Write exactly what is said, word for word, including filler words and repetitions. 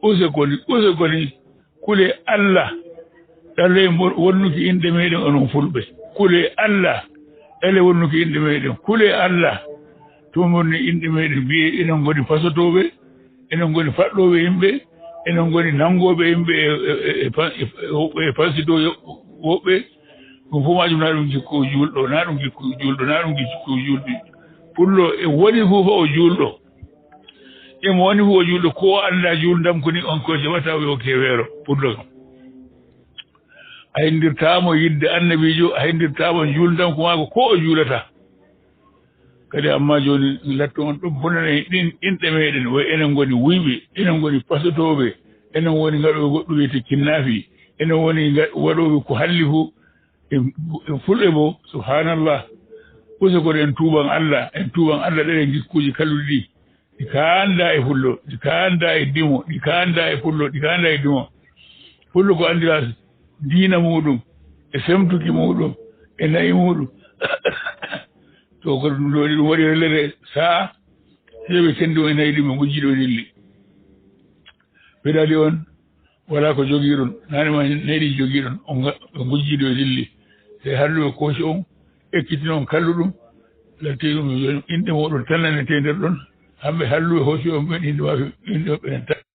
Use koni, use koni, kule Allah, ɗalle mo-, wonnuki inɗe meɗen onon fulɓe. Kule Allah, ɗalle wonnuki inɗe meɗen. Kule Allah, to wonni inɗe meɗen. Mbiye enen ngoni fasotooɓe, enen ngoni faɗɗooɓe yimɓe, enen ngoni nanngooɓe yimɓe e, e, e, e pa-, e, e, e fansidoo yo-, woɓɓe. Ɗum fof majum na ɗum jikku juulɗo, na ɗum jikku juulɗo, na ɗum jikku juulɗo. Pullo e woni fof o juulɗo. Emo woni fof o juulɗo, ko o anndaa juulndam ko ni on ko jaɓata o yo keweero. Pullo kam. A henndirtaamo yidde annabiijo, a henndirtaamo juulndam ko maako ko o juulata. Kadi amma jooni latto on ɗum bonana en ɗin inɗe meɗen, way enen ngoni wuyɓe, enen ngoni pasotooɓe, enen ngoni ngaɗooɓe goɗɗum wiyete kinnaafi, enen ngoni nga-, waɗooɓe ko halli fof. E, e fulɓe bo, subhanallah. Use kono en tuuban Allah, en tuuban Allah ɗeɗen jikkuuji kalluɗi ɗi. Ɗi kaanda e fullo, ɗi kaanda e dimo, ɗi kaanda e fullo, ɗi kaanda e dimo. Fullo ko anndira diina muɗum, e semtuki muɗum, e nayi muɗum. To ko ɗum ɗo, ɗum waɗi rellere saa, heɓe kendi o e nayi ɗum, ɓe ngujji ɗo e dilli. Ɓe daali on, wala ko jogiiɗon, nane ma nayi ɗi jogiiɗon, on nga-, ɓe ngujji ɗo e dilli. Te halluɓe kooci on, ekkitin on kalluɗum, latti ɗum inɗe muɗum tan nanete nder ɗon, hamɓe halluɓe hooci on ɓen inɗe maɓɓe, inɗe maɓɓe en tan.